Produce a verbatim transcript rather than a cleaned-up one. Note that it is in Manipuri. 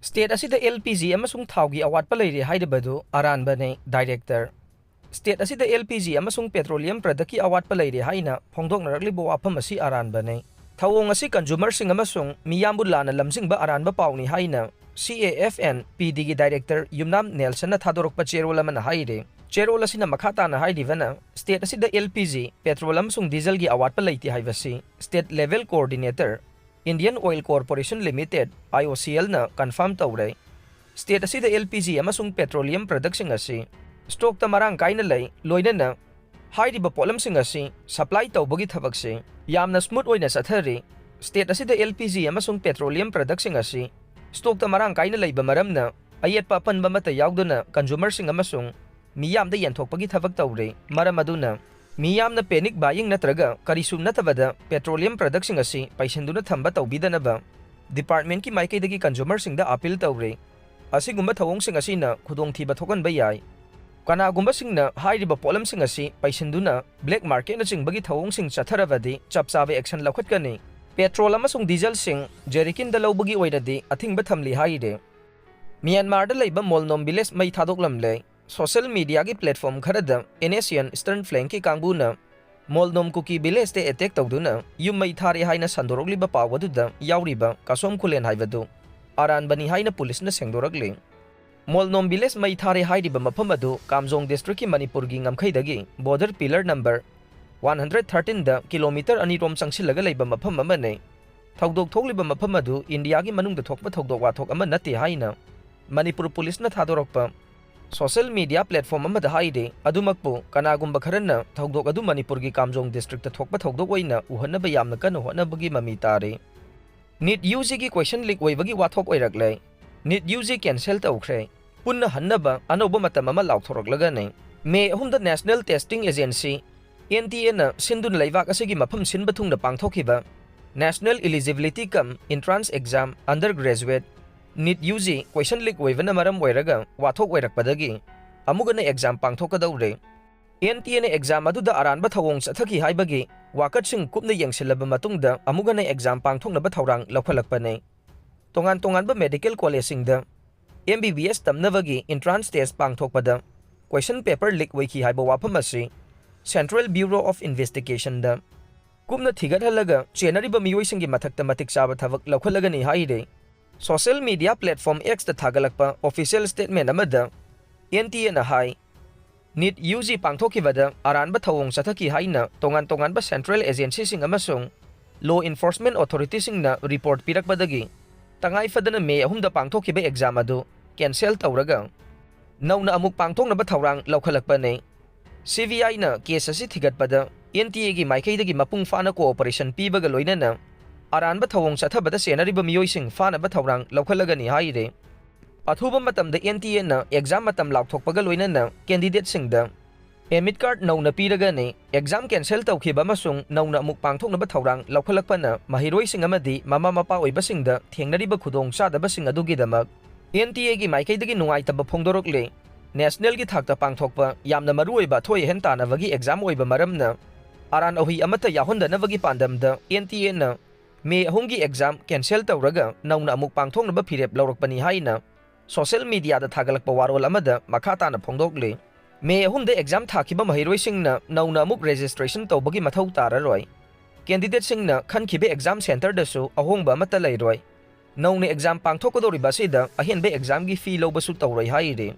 ꯁ꯭ꯇꯦꯠ ꯑꯁꯤꯗ ꯑꯦꯜ ꯄꯤ ꯖꯤ ꯑꯃꯁꯨꯡ ꯊꯥꯎꯒꯤ ꯑꯋꯥꯠꯄ ꯂꯩꯔꯦ ꯍꯥꯏꯔꯤꯕꯗꯨ ꯑꯔꯥꯟꯕꯅꯤ, ꯗꯥꯏꯔꯦꯛꯇꯔ꯫ ꯁ꯭ꯇꯦꯠ ꯑꯁꯤꯗ ꯑꯦꯜ ꯄꯤ ꯖꯤ ꯑꯃꯁꯨꯡ ꯄꯦꯇ꯭ꯔꯣꯂꯤꯌꯝ ꯄ꯭ꯔꯗꯛꯀꯤ ꯑꯋꯥꯠꯄ ꯂꯩꯔꯦ ꯍꯥꯏꯅ ꯐꯣꯡꯗꯣꯛꯅꯔꯛꯂꯤꯕ ꯋꯥꯐꯝ ꯑꯁꯤ ꯑꯔꯥꯟꯕꯅꯤ꯫ ꯊꯧꯑꯣꯡ ꯑꯁꯤ ꯀꯟꯖꯨꯃꯔꯁꯤꯡ ꯑꯃꯁꯨꯡ ꯃꯤꯌꯥꯝꯕꯨ ꯂꯥꯟꯅ ꯂꯝꯖꯤꯡꯕ ꯑꯔꯥꯟꯕ ꯄꯥꯎꯅꯤ ꯍꯥꯏꯅ ꯁꯤ A F N P ꯗꯤꯒꯤ director ꯌꯨꯝꯅꯥꯝ ꯅꯦꯜꯁꯟꯅ ꯊꯥꯗꯣꯔꯛꯄ ꯆꯦꯔꯣꯜ ꯑꯃꯅ ꯍꯥꯏꯔꯤ꯫ ꯆꯦꯔꯣꯜ ꯑꯁꯤꯅ ꯃꯈꯥ ꯇꯥꯅ ꯍꯥꯏꯔꯤꯕꯅ, ꯁ꯭ꯇꯦꯠ ꯑꯁꯤꯗ ꯑꯦꯜ ꯄꯤ ꯖꯤ, ꯄꯦꯇ꯭ꯔꯣꯜ ꯑꯃꯁꯨꯡ ꯗꯤꯖꯜꯒꯤ ꯑꯋꯥꯠꯄ ꯂꯩꯇꯦ ꯍꯥꯏꯕꯁꯤ state level coordinator, Indian Oil Corporation Limited, I O C L, ꯅ ꯀꯟꯐꯥꯔꯝ ꯇꯧꯔꯦ꯫ ꯁ꯭ꯇꯦꯠ ꯑꯁꯤꯗ ꯑꯦꯜ ꯄꯤ ꯖꯤ ꯑꯃꯁꯨꯡ ꯄꯦꯇ꯭ꯔꯣꯂꯤꯌꯝ ꯄ꯭ꯔꯗꯛꯁꯤꯡ ꯑꯁꯤ ꯁ꯭ꯇꯣꯛꯇ ꯃꯔꯥꯡ ꯀꯥꯏꯅ ꯂꯩ, ꯂꯣꯏꯅꯅ ꯍꯥꯏꯔꯤꯕ ꯄꯣꯠꯂꯝꯁꯤꯡ ꯑꯁꯤ ꯁꯄ꯭ꯂꯥꯏ ꯇꯧꯕꯒꯤ ꯊꯕꯛꯁꯤ ꯌꯥꯝꯅ ꯁ꯭ꯃꯨꯠ ꯑꯣꯏꯅ ꯆꯠꯊꯔꯤ꯫ ꯁ꯭ꯇꯦꯠ ꯑꯁꯤꯗ ꯑꯦꯜ ꯄꯤ ꯖꯤ ꯑꯃꯁꯨꯡ ꯄꯦꯇ꯭ꯔꯣꯂꯤꯌꯝ ꯄ꯭ꯔꯗꯛꯁꯤꯡ ꯑꯁꯤ ꯁ꯭ꯇꯣꯛꯇ ꯃꯔꯥꯡ ꯀꯥꯏꯅ ꯂꯩꯕ ꯃꯔꯝꯅ ꯑꯌꯦꯠꯄ ꯑꯄꯟꯕ ꯑꯃꯠꯇ ꯌꯥꯎꯗꯅ ꯀꯟꯖꯨꯃꯔꯁꯤꯡ ꯑꯃꯁꯨꯡ ꯃꯤꯌꯥꯝꯗ ꯌꯦꯟꯊꯣꯛꯄꯒꯤ ꯊꯕꯛ ꯇꯧꯔꯤ꯫ ꯃꯔꯝ ꯑꯗꯨꯅ ꯃꯤꯌꯥꯝꯅ ꯄꯦꯅꯤꯛ ꯕꯥꯌꯤꯡ ꯅꯠꯇ꯭ꯔꯒ ꯀꯔꯤꯁꯨ ꯅꯠꯇꯕꯗ ꯄꯦꯇ꯭ꯔꯣꯂꯤꯌꯝ ꯄ꯭ꯔꯗꯛꯁꯤꯡ ꯑꯁꯤ ꯄꯩꯁꯤꯟꯗꯨꯅ ꯊꯝꯕ ꯇꯧꯕꯤꯗꯅꯕ ꯗꯤꯄꯥꯔꯠꯃꯦꯟꯠꯀꯤ ꯃꯥꯏꯀꯩꯗꯒꯤ ꯀꯟꯖꯨꯃꯔꯁꯤꯡꯗ ꯑꯥꯄꯤꯜ ꯇꯧꯔꯤ꯫ ꯑꯁꯤꯒꯨꯝꯕ ꯊꯧꯑꯣꯡꯁꯤꯡ ꯑꯁꯤꯅ ꯈꯨꯗꯣꯡꯊꯤꯕ ꯊꯣꯛꯍꯟꯕ ꯌꯥꯏ꯫ ꯀꯅꯥꯒꯨꯝꯕꯁꯤꯡꯅ ꯍꯥꯏꯔꯤꯕ ꯄꯣꯠꯂꯝꯁꯤꯡ ꯑꯁꯤ ꯄꯩꯁꯤꯟꯗꯨꯅ ꯕ꯭ꯂꯦꯛ ꯃꯥꯔꯀꯦꯠꯅꯆꯤꯡꯕꯒꯤ ꯊꯧꯑꯣꯡꯁꯤꯡ ꯆꯠꯊꯔꯕꯗꯤ ꯆꯞ ꯆꯥꯕ ꯑꯦꯛꯁꯟ ꯂꯧꯈꯠꯀꯅꯤ꯫ ꯄꯦꯇ꯭ꯔꯣꯜ ꯑꯃꯁꯨꯡ ꯗꯤꯖꯜꯁꯤꯡ ꯖꯦꯔꯤꯀꯤꯟꯗ ꯂꯧꯕꯒꯤ ꯑꯣꯏꯅꯗꯤ ꯑꯊꯤꯡꯕ ꯊꯝꯂꯤ ꯍꯥꯏꯔꯤ꯫ ꯃ꯭ꯌꯥꯟꯃꯥꯔꯗ ꯂꯩꯕ ꯃꯣꯜꯅꯣꯝ ꯚꯤꯂꯦꯖ ꯃꯩ ꯊꯥꯗꯣꯛꯂꯝꯂꯦ꯫ ꯁꯣꯁꯤꯌꯦꯜ ꯃꯤꯗꯤꯌꯥꯒꯤ ꯄ꯭ꯂꯦꯠꯐꯣꯔꯝ ꯈꯔꯗ N S C N eastern ꯐ꯭ꯂꯦꯡꯀꯤ ꯀꯥꯡꯕꯨꯅ ꯃꯣꯜꯅꯣꯝ ꯀꯨꯀꯤ ꯚꯤꯂꯦꯖꯇ ꯑꯦꯇꯦꯛ ꯇꯧꯗꯨꯅ ꯌꯨꯝ ꯃꯩ ꯊꯥꯔꯦ ꯍꯥꯏꯅ ꯁꯟꯗꯣꯔꯛꯂꯤꯕ ꯄꯥꯎ ꯑꯗꯨꯗ ꯌꯥꯎꯔꯤꯕ ꯀꯥꯁꯣꯝ ꯈꯨꯂꯦꯟ ꯍꯥꯏꯕꯗꯨ ꯑꯔꯥꯟꯕꯅꯤ ꯍꯥꯏꯅ ꯄꯨꯂꯤꯁꯅ ꯁꯦꯡꯗꯣꯔꯛꯂꯤ꯫ ꯃꯣꯜꯅꯣꯝ ꯚꯤꯂꯦꯖ ꯃꯩ ꯊꯥꯔꯦ ꯍꯥꯏꯔꯤꯕ ꯃꯐꯝ ꯑꯗꯨ ꯀꯥꯝꯖꯣꯡ ꯗꯤꯁꯇ꯭ꯔꯤꯛꯀꯤ ꯃꯅꯤꯄꯨꯔꯒꯤ ꯉꯝꯈꯩꯗꯒꯤ border pillar number one hundred ꯊꯥꯔꯇꯤꯟꯗ ꯀꯤꯂꯣꯃꯤꯇꯔ ꯑꯅꯤꯔꯣꯝ ꯆꯪꯁꯤꯜꯂꯒ ꯂꯩꯕ ꯃꯐꯝ ꯑꯃꯅꯤ꯫ ꯊꯧꯗꯣꯛ ꯊꯣꯛꯂꯤꯕ ꯃꯐꯝ ꯑꯗꯨ ꯏꯟꯗꯤꯌꯥꯒꯤ ꯃꯅꯨꯡꯗ ꯊꯣꯛꯄ ꯊꯧꯗꯣꯛ ꯋꯥꯊꯣꯛ ꯑꯃ ꯅꯠꯇꯦ ꯍꯥꯏꯅ ꯃꯅꯤꯄꯨꯔ ꯄꯨꯂꯤꯁꯅ ꯊꯥꯗꯣꯔꯛꯄ ꯁꯣꯁꯤꯌꯦꯜ ꯃꯤꯗꯤꯌꯥ ꯄ꯭ꯂꯦꯠꯐꯣꯔꯝ ꯑꯃꯗ ꯍꯥꯏꯔꯤ꯫ ꯑꯗꯨꯃꯛꯄꯨ ꯀꯅꯥꯒꯨꯝꯕ ꯈꯔꯅ ꯊꯧꯗꯣꯛ ꯑꯗꯨ ꯃꯅꯤꯄꯨꯔꯒꯤ ꯀꯥꯝꯖꯣꯡ ꯗꯤꯁꯇ꯭ꯔꯤꯛꯇ ꯊꯣꯛꯄ ꯊꯧꯗꯣꯛ ꯑꯣꯏꯅ ꯎꯍꯟꯅꯕ ꯌꯥꯝꯅ ꯀꯟꯅ ꯍꯣꯠꯅꯕꯒꯤ ꯃꯃꯤ ꯇꯥꯔꯤ꯫ ꯅꯤꯠ ꯌꯨ ꯖꯤꯒꯤ ꯀꯣꯏꯁꯟ ꯂꯤꯛ ꯑꯣꯏꯕꯒꯤ ꯋꯥꯊꯣꯛ ꯑꯣꯏꯔꯛꯂꯦ꯫ ꯅꯤꯠ ꯌꯨ ꯖꯤ ꯀꯦꯟꯁꯦꯜ ꯇꯧꯈ꯭ꯔꯦ꯫ ꯄꯨꯟꯅ ꯍꯟꯅꯕ ꯑꯅꯧꯕ ꯃꯇꯝ ꯑꯃ ꯂꯥꯎꯊꯣꯔꯛꯂꯒꯅꯤ꯫ ꯃꯦ ꯑꯍꯨꯝꯗ national testing agency, N T A ꯁꯤꯟꯗꯨꯅ ꯂꯩꯕꯥꯛ ꯑꯁꯤꯒꯤ ꯃꯐꯝ ꯁꯤꯟꯕ ꯊꯨꯡꯅ ꯄꯥꯡꯊꯣꯛꯈꯤꯕ national eligibility cum entrance exam, under graduate, NEET U G question leak ꯑꯣꯏꯕꯅ ꯃꯔꯝ ꯑꯣꯏꯔꯒ ꯋꯥꯊꯣꯛ ꯑꯣꯏꯔꯛꯄꯗꯒꯤ ꯑꯃꯨꯛ ꯍꯟꯅ ꯑꯦꯛꯖꯥꯝ ꯄꯥꯡꯊꯣꯛꯀꯗꯧꯔꯦ꯫ ꯑꯦꯟ ꯇꯤ ꯑꯦꯅ ꯑꯦꯛꯖꯥꯝ ꯑꯗꯨꯗ ꯑꯔꯥꯟꯕ ꯊꯧꯑꯣꯡ ꯆꯠꯊꯈꯤ ꯍꯥꯏꯕꯒꯤ ꯋꯥꯀꯠꯁꯤꯡ ꯀꯨꯞꯅ ꯌꯦꯡꯁꯤꯜꯂꯕ ꯃꯇꯨꯡꯗ ꯑꯃꯨꯛ ꯍꯟꯅ ꯑꯦꯛꯖꯥꯝ ꯄꯥꯡꯊꯣꯛꯅꯕ ꯊꯧꯔꯥꯡ ꯂꯧꯈꯠꯂꯛꯄꯅꯤ꯫ ꯇꯣꯉꯥꯟ ꯇꯣꯉꯥꯟꯕ ꯃꯦꯗꯤꯀꯦꯜ ꯀꯣꯂꯦꯖꯁꯤꯡꯗ ꯑꯦꯝ ꯕꯤ ꯕꯤ ꯑꯦꯁ ꯇꯝꯅꯕꯒꯤ ꯏꯟꯇ꯭ꯔꯥꯟꯁ ꯇꯦꯁ ꯄꯥꯡꯊꯣꯛꯄꯗ ꯀꯣꯏꯁꯟ ꯄꯦꯄꯔ ꯂꯤꯛ ꯑꯣꯏꯈꯤ ꯍꯥꯏꯕ ꯋꯥꯐꯝ ꯑꯁꯤ ꯁꯦꯟꯇ꯭ꯔꯦꯜ ꯕ꯭ꯌꯨꯔꯣ ꯑꯣꯐ ꯏꯟꯚꯦꯁꯇꯤꯒꯦꯁꯟꯗ ꯀꯨꯞꯅ ꯊꯤꯒꯠꯍꯜꯂꯒ ꯆꯦꯟꯅꯔꯤꯕ ꯃꯤꯑꯣꯏꯁꯤꯡꯒꯤ ꯃꯊꯛꯇ ꯃꯇꯤꯛ ꯆꯥꯕ ꯊꯕꯛ ꯂꯧꯈꯠꯂꯒꯅꯤ ꯍꯥꯏꯔꯦ꯫ ꯁꯣꯁꯤꯌꯦꯜ ꯃꯤꯗꯤꯌꯥ ꯄ꯭ꯂꯦꯠꯐꯣꯝ ꯑꯦꯛꯁꯇ ꯊꯥꯒꯠꯂꯛꯄ ꯑꯣꯐꯤꯁꯤꯌꯦꯜ ꯁ꯭ꯇꯦꯠꯃꯦꯟ ꯑꯃꯗ ꯑꯦꯟ ꯇꯤ ꯑꯦꯅ ꯍꯥꯏ, ꯅꯤꯠ ꯌꯨ ꯖꯤ ꯄꯥꯡꯊꯣꯛꯈꯤꯕꯗ ꯑꯔꯥꯟꯕ ꯊꯧꯑꯣꯡ ꯆꯠꯊꯈꯤ ꯍꯥꯏꯅ ꯇꯣꯉꯥꯟ ꯇꯣꯉꯥꯟꯕ ꯁꯦꯟꯇ꯭ꯔꯦꯜ ꯑꯦꯖꯦꯟꯁꯤꯁꯤꯡ ꯑꯃꯁꯨꯡ ꯂꯣ ꯏꯟꯐꯣꯔꯁꯃꯦꯟ ꯑꯣꯊꯣꯔꯤꯇꯤꯁꯤꯡꯅ ꯔꯤꯄꯣꯔꯠ ꯄꯤꯔꯛꯄꯗꯒꯤ ꯇꯉꯥꯏ ꯐꯗꯅ ꯃꯦ ꯑꯍꯨꯝꯗ ꯄꯥꯡꯊꯣꯛꯈꯤꯕ ꯑꯦꯛꯖꯥꯝ ꯑꯗꯨ ꯀꯦꯟꯁꯦꯜ ꯇꯧꯔꯒ ꯅꯧꯅ ꯑꯃꯨꯛ ꯄꯥꯡꯊꯣꯛꯅꯕ ꯊꯧꯔꯥꯡ ꯂꯧꯈꯠꯂꯛꯄꯅꯤ꯫ ꯁꯤ ꯕꯤ ꯑꯥꯏꯅ ꯀꯦꯁ ꯑꯁꯤ ꯊꯤꯒꯠꯄꯗ ꯑꯦꯟ ꯇꯤ ꯑꯦꯒꯤ ꯃꯥꯏꯀꯩꯗꯒꯤ ꯃꯄꯨꯡ ꯐꯥꯅ ꯀꯣꯑꯣꯄꯔꯦꯁꯟ ꯄꯤꯕꯒ ꯂꯣꯏꯅꯅ ꯑꯔꯥꯟꯕ ꯊꯧꯑꯣꯡ ꯆꯠꯊꯕꯗ ꯆꯦꯟꯅꯔꯤꯕ ꯃꯤꯑꯣꯏꯁꯤꯡ ꯐꯥꯅꯕ ꯊꯧꯔꯥꯡ ꯂꯧꯈꯠꯂꯒꯅꯤ ꯍꯥꯏꯔꯦ꯫ ꯑꯊꯨꯕ ꯃꯇꯝꯗ ꯑꯦꯟ ꯇꯤ ꯑꯦꯅ ꯑꯦꯛꯖꯥꯝ ꯃꯇꯝ ꯂꯥꯎꯊꯣꯛꯄꯒ ꯂꯣꯏꯅꯅ ꯀꯦꯟꯗꯤꯗꯦꯠꯁꯤꯡꯗ ꯑꯦꯃꯤꯠ ꯀꯥꯔꯗ ꯅꯧꯅ ꯄꯤꯔꯒꯅꯤ꯫ ꯑꯦꯛꯖꯥꯝ ꯀꯦꯟꯁꯦꯜ ꯇꯧꯈꯤꯕ ꯑꯃꯁꯨꯡ ꯅꯧꯅ ꯑꯃꯨꯛ ꯄꯥꯡꯊꯣꯛꯅꯕ ꯊꯧꯔꯥꯡ ꯂꯧꯈꯠꯂꯛꯄꯅ ꯃꯍꯩꯔꯣꯏꯁꯤꯡ ꯑꯃꯗꯤ ꯃꯃꯥ ꯃꯄꯥ ꯑꯣꯏꯕꯁꯤꯡꯗ ꯊꯦꯡꯅꯔꯤꯕ ꯈꯨꯗꯣꯡꯆꯥꯗꯕꯁꯤꯡ ꯑꯗꯨꯒꯤꯗꯃꯛ ꯑꯦꯟ ꯇꯤ ꯑꯦꯒꯤ ꯃꯥꯏꯀꯩꯗꯒꯤ ꯅꯨꯡꯉꯥꯏꯇꯕ ꯐꯣꯡꯗꯣꯔꯛꯂꯤ꯫ ꯅꯦꯁꯅꯦꯜꯒꯤ ꯊꯥꯛꯇ ꯄꯥꯡꯊꯣꯛꯄ ꯌꯥꯝꯅ ꯃꯔꯨꯑꯣꯏꯕ ꯑꯊꯣꯏ ꯑꯍꯦꯟ ꯇꯥꯟꯅꯕꯒꯤ ꯑꯦꯛꯖꯥꯝ ꯑꯣꯏꯕ ꯃꯔꯝꯅ ꯑꯔꯥꯟ ꯑꯍꯨꯏ ꯑꯃꯠꯇ ꯌꯥꯎꯍꯟꯗꯅꯕꯒꯤ ꯄꯥꯟꯗꯝꯗ ꯑꯦꯟ ꯇꯤ ꯑꯦꯅ ꯃꯦ ꯑꯍꯨꯝꯒꯤ ꯑꯦꯛꯖꯥꯝ ꯀꯦꯟꯁꯦꯜ ꯇꯧꯔꯒ ꯅꯧꯅ ꯑꯃꯨꯛ ꯄꯥꯡꯊꯣꯛꯅꯕ ꯐꯤꯔꯦꯞ ꯂꯧꯔꯛꯄꯅꯤ ꯍꯥꯏꯅ ꯁꯣꯁꯤꯌꯦꯜ ꯃꯤꯗꯤꯌꯥꯗ ꯊꯥꯒꯠꯂꯛꯄ ꯋꯥꯔꯣꯜ ꯑꯃꯗ ꯃꯈꯥ ꯇꯥꯅ ꯐꯣꯡꯗꯣꯛꯂꯤ꯫ ꯃꯦ ꯑꯍꯨꯝꯗ ꯑꯦꯛꯖꯥꯝ ꯊꯥꯈꯤꯕ ꯃꯍꯩꯔꯣꯏꯁꯤꯡꯅ ꯅꯧꯅ ꯑꯃꯨꯛ ꯔꯦꯖꯤꯁꯇ꯭ꯔꯦꯁꯟ ꯇꯧꯕꯒꯤ ꯃꯊꯧ ꯇꯥꯔꯔꯣꯏ꯫ ꯀꯦꯟꯗꯤꯗꯦꯠꯁꯤꯡꯅ ꯈꯟꯈꯤꯕ ꯑꯦꯛꯖꯥꯝ ꯁꯦꯟꯇꯔꯗꯁꯨ ꯑꯍꯣꯡꯕ ꯑꯃꯠꯇ ꯂꯩꯔꯣꯏ꯫ ꯅꯧꯅ ꯑꯦꯛꯖꯥꯝ ꯄꯥꯡꯊꯣꯛꯀꯗꯧꯔꯤꯕ ꯑꯁꯤꯗ ꯑꯍꯦꯟꯕ ꯑꯦꯛꯖꯥꯝꯒꯤ ꯐꯤ ꯂꯧꯕꯁꯨ ꯇꯧꯔꯣꯏ ꯍꯥꯏꯔꯤ꯫